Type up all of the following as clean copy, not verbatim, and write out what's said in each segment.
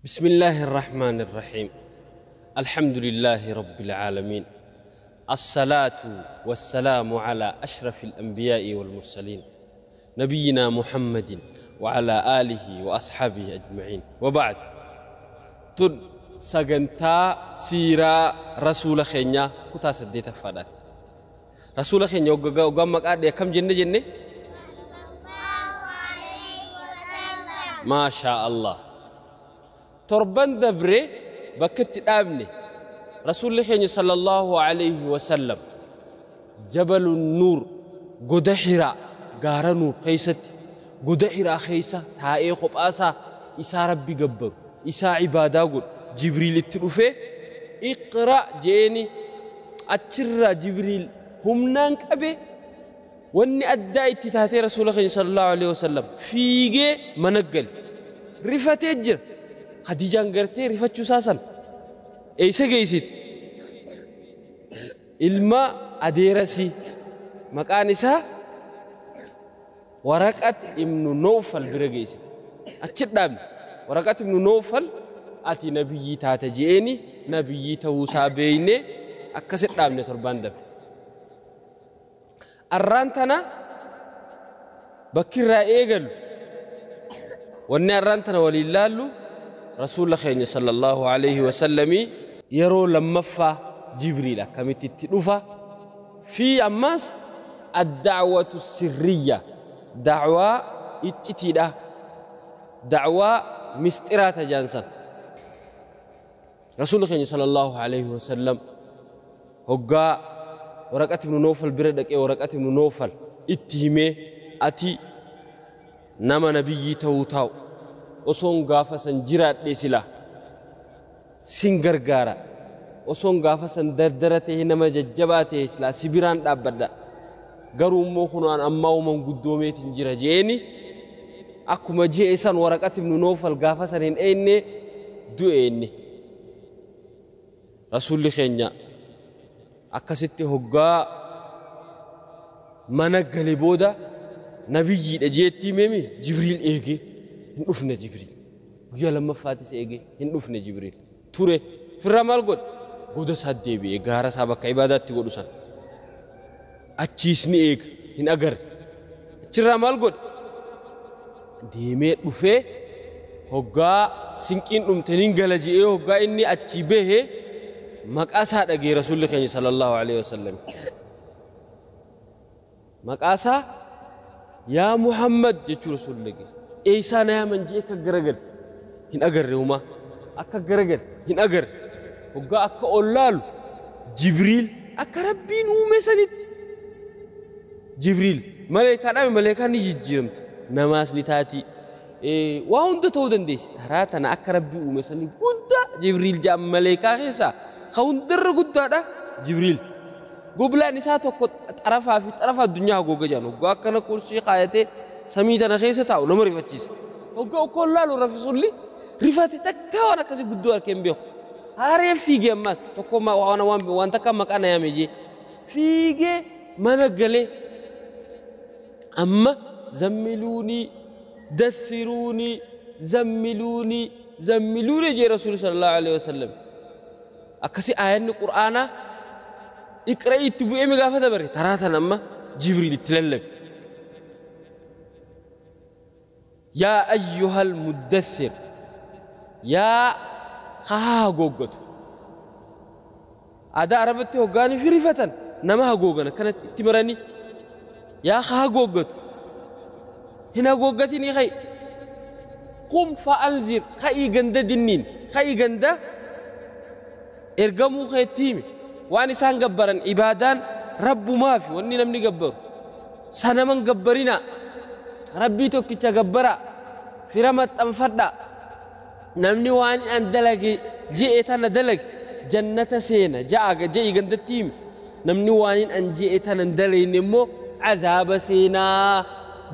بسم الله الرحمن الرحيم الحمد لله رب العالمين الصلاة والسلام على أشرف الأنبياء والمرسلين نبينا محمد وعلى آله وأصحابه أجمعين وبعد تن سجنتا سيرة رسول خينيا كتا سديت فادات رسول خينيا وقام قاعد كم جنة جنة ما شاء الله تربان دبري بكت آمني رسول الله صلى الله عليه وسلم جبل النور قد حراء غار نور خيست قد حراء خيسة تائي خب آسا إسا ربي قبر إسا عبادة قل جبريل التلوفي اقرأ جيني أتشرى جبريل هم نانك أبي واني أدى اتتاتي رسول الله صلى الله عليه وسلم فيجي منقل رفت أجر خديجة انقرتي رفتشو ساسا ايسا جيسيت الماء أديرسي مكان إسا ورقة ابن نوفل برجيسيت أتشدام ورقة ابن نوفل أتي نبيي تاتجيني نبيي توسا بيني أكسر دامني تربان دب الرانتنا بكرة إيجل وإن الرانتنا ولله رسول الله صلى الله عليه وسلم يرو لما فا جبريل كم تتلوفا في أماس الدعوة السرية دعوة اتتيدا دعوة مسترات جانسان رسول الله صلى الله عليه وسلم هقا ورقة ابن نوفل بردك ورقة ابن نوفل اتهمي أتي نما نبيي توتاو osoon gaafa san jiraadhe sila sin gargaara osoon gaafa san dardara ta'e nama jajjabaa ta'e sila si biraan dhaabbadha garuu immoo kunaan ammaa uuman guddoomeetiin jira jeeni akkuma je'e san waraqat ibnu Noofal gaafa san hin eenne du'e inni rasuulli keenya akkasitti hoggaa mana gale booda nabiyyiidha jeettii meemi Jibriil eegee hin dhufne Jibriil guyyaa lammaffaatis eegee hin dhufne Jibriil ture firra maal godhe goda isaa deebi'ee gaara isaa bakka ibaadaatti godhu san achiis ni eega hin agarre achirraa maal godhe deemee dhufee hoggaa sinqiin dhumte nin gala je'ee hoggaa inni achii bahee maqaa isaa dhagee rasuulli keenya sallallahu alaihi wasallam maqaa isaa yaa Muhammad jechuu rasuulli keenya eeysaa na yaaman jee akka garagal hin agarre humaa akka garagal hin agarre hoggaa akka ol laalu Jibriil akka rabbiin uume sanitti Jibriil maleekaa dhabe maleekaan ni jijjiiramti namaas ni taati waa hunda ta'uu dandeessi taraa tana akka rabbii uume sanii guddaa Jibriil jedhama maleekaa keessaa ka hundarra guddaadha Jibriil goblaan isaa tokko xarafaa fi xarafa addunyaa hagooga jedhan hoggaa akkana kursii kaayatee samii tana keessa taa'u nama rifachiisa hoggaa akka ol laalu rasuulli rifate takka waan akkasii guddoo harkee hin beeku haaree fiigee ammas tokko waan takka maqaa na yaame jee fiigee mana galee amma zammiluunii dathiruunii zammiluunii zammiluunii jee rasuulli sallallahu alaihi wasallam akkasii aayanni qur'aanaa iqra'i itti bu'ee mi gaafa dabare taraa tana amma Jibriil itti lallabe يا أيها المدثر يا خها غوغتو أدا عربتي هوغاني في رفتن نما هغوغنا كانت تمرني يا خها غوغتو هنا غوغتني خي قم فأنذر خي غند دنين خي غند ارغمو خيتيمي واني سان غبرن عبادان رب ما في وني نمني غبر سنمن غبرنا ربي tokkicha gabbara fira maxxanfadha namni waan an dalage je'e tana dalage jannata seena ja'a je'i gandatti himi namni waan an je'e tana hin dalayne immoo cadaaba seenaa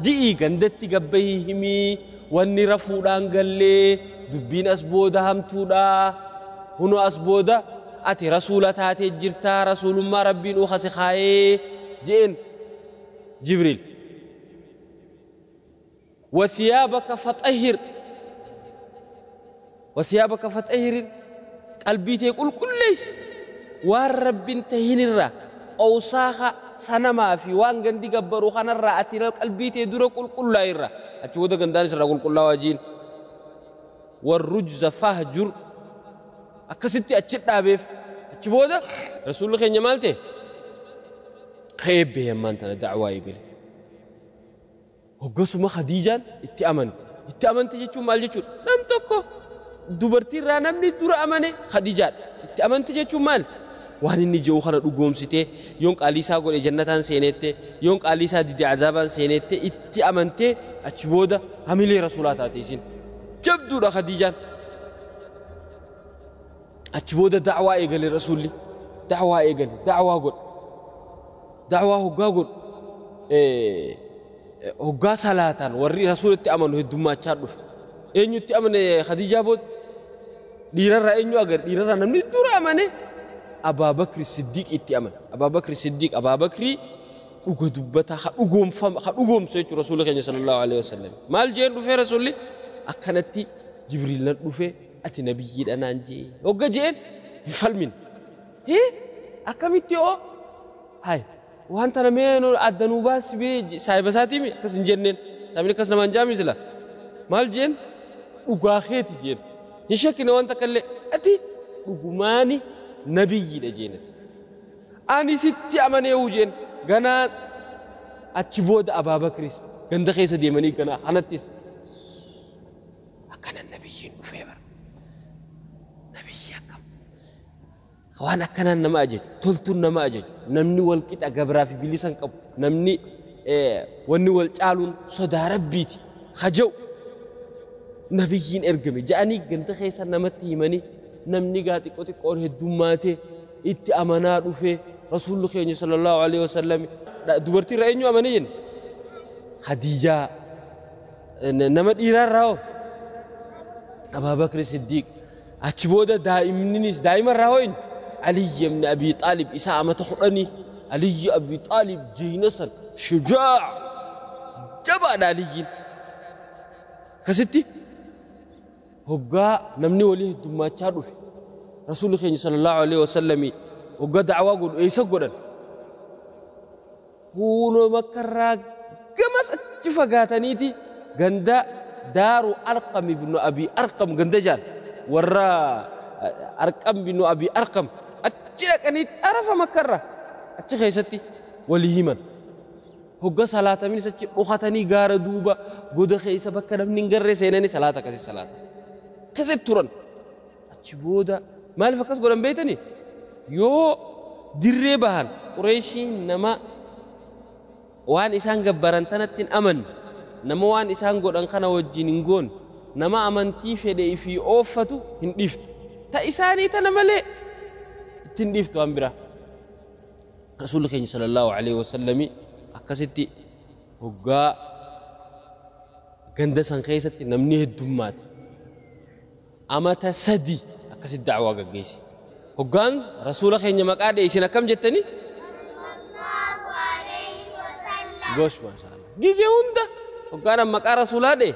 ji'i gandatti gabbayii himii wanni rafuudhaan gallee dubbiin as booda hamtuudha hunu as booda ati rasuula taatee jirtaa rasuulummaa rabbiin uukase kaayee je'een Jibriil وثيابك فطهر Wasiyaabaka faxahirin, qalbii tee qulqulleessi. Waan Rabbiin tahinirraa, awsaaha sanamaa fi waan gandi gabbaru kanarraa ati qalbii tee dura qulqullaa'irra. Achi booda gandaan isirraa qulqullaa'aa jiin. Warrujza fahjur, akkasitti achi dhaabeef. Achi booda Rasuulli keenya maal ta'e? Ka'ee bahee ammaan tana da'waa eegale. Hoggasuma Khadiijaan itti amante. Itti amante jechuun maal jechuudha? Nam tokko dubartiirraa namni dura amane Khadiijaadha. Itti amante jechuun maal? Waan inni jiru kana dhugoomsitee, yoon qaalii isaa godhe jannataan seenette, yoon qaalii isaa dide azaabaan seenette, itti amantee achi booda hamilee Rasuulaa taate isin. Jabduudha Khadiijaan. Achi booda da'waa eegale Rasuulli. Da'waa eegale, da'waa godhe. Da'waa hoggaa godhu, hoggaa salaataan warri Rasuulatti amanu heddummaachaa dhufe. Eenyutti amane Khadiijaa booda? Dhiirarraa eenyu agarre? Dhiirarraa namni dura amane Abaa Bakri Siddiiq itti amane. Abaa Bakri Siddiiq, Abaa Bakrii dhuga dubbataa, ha dhugoomfama, ha dhugoomsu jechuudha Rasuulli keenya sallallahu alaihi wasallam. Maal jeen dhufee Rasuulli? Akkanatti Jibriil nan dhufee ati nabiyyiidha naan jee. Hogga jeen hin falmin. Hee, akkamitti oo? Hay, waan tana mee adda nuu baasi bee, saahiba isaatiimi akkas hin jenneen. Saahibni akkas namaan jaami sila. Maal jeen? Dhugaa keeti jeen. Hin shakkine waan takka illee. Ati dhugumaani nabiyyiidha jeenati. Ani sitti amaneewu jeen. Ganaa achi booda Abaa Bakris ganda keessa deemanii ganaa kanattis akkana nabiyyiin dhufee bara. Nabiyyi akkam waan akkanaan nama ajaju, toltuun nama ajaju, namni wal qixa gabraa fi bilisa hin qabu, namni wanni wal caaluun sodaa Rabbiiti haja'u, nabiyyiin ergame ja'anii ganda keessa namatti himanii, namni gaa xiqqoo xiqqoon heddummaatee itti amanaa dhufee. Rasuulli keenya sallallahu alaihi wasallam dubartii irraa eenyu amane jenne? Khadiijaa. Nama dhiiraa irraa hoo? Abaa Bakri Siddiiq. Achi booda daa'imninis, daa'ima irraa hoo eenyu? Aliyyi ibn Abi Xaalib, isaa amata 10. Aliyyi Abi Xaalib jiina san shujaa jabaadha Aliyyiin. Akkasitti hoggaa namni walii heddummaachaa dhufe, Rasuulli keenya sallallahu alaihi wasallam hoggaa da'waa godhu eessa godhan? Huunoo Makkarraa gamas achi fagaataniiti ganda Daaru Arqam ibnu Abi Arqam, ganda jaan warra Arqam ibnu Abi Arqam, achi dhaqanii xarafa Makkarraa achi keessatti walii himan. Hogga salaataminis achi dhokatanii gaara duuba goda keessa bakka namni hin garree seenanii salaata akkasii salaata. Akkasitti turan. Achi booda maaliif akkas godhan beektanii? Yoo dirree bahan Qureeshiin nama waan isaan gabbaran tanatti hin amanne, nama waan isaan godhan kana wajjin hin goone, nama amantii fedhe ifii ooffatu hin dhiiftu. Ta isaanii tana malee itti hin dhiiftu waan biraa. Rasuulli keenya sallallahu alaihi wasallami akkasitti hoggaa ganda san keessatti namni heddummaate, amata 3 akkasitti da'waa gaggeesse. Hoggaan Rasuula keenya maqaa dhee isin akkam jettanii? Sallallahu alaihi wasallam. Gosh, maashaallah. Gizee hunda hoggaan an maqaa Rasuulaa dhee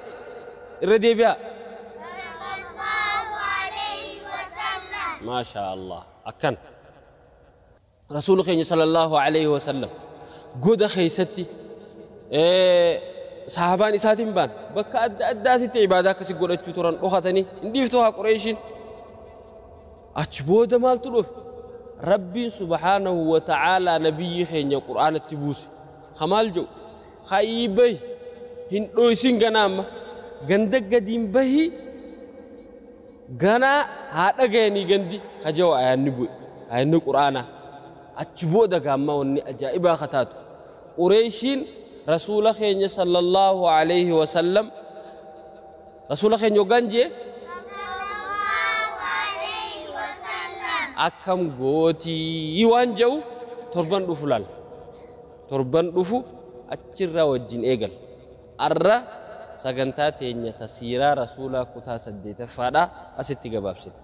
irra deebi'aa. Sallallahu alaihi wasallam. Maashaallah. Akkan. Rasuulli keenya sallallahu alaihi wasallam goda keessatti sahabaan isaatiin baan bakka adda addaatitti ibaadaa akkasii godhachuu turan, dhokatanii hin dhiiftu haa Qureeshiin. Achi booda maaltu dhufe? Rabbiin subhaanahu wa ta'aalaa nabiyyi keenya Qur'aanatti buuse. Ka maal jedhu? Ka'ii bahi, hin dhoysin, ganaa amma ganda gadiin bahi, ganaa haa dhagayanii gandi ka jedhu ayaanni bu'e. Ayaanni Qur'aanaa. Achi booda gaamma wanni ajaa'ibaa ka taatu, Qureeshiin Rasuula keenya sallallahu alaihi wasallam, Rasuula keenya hoggaan jee Sallallahu alaihi wasallam. akkam gootii waan jedhu torban dhufu laal. Torban dhufu achirraa wajjin eegal. Arra sagantaa teenya tasiiraa Rasuulaa kutaa 8ffaadha asitti gabaabsina.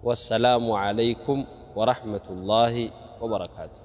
Wassalaamu alaykum warahmatullaahi wabarakaatu.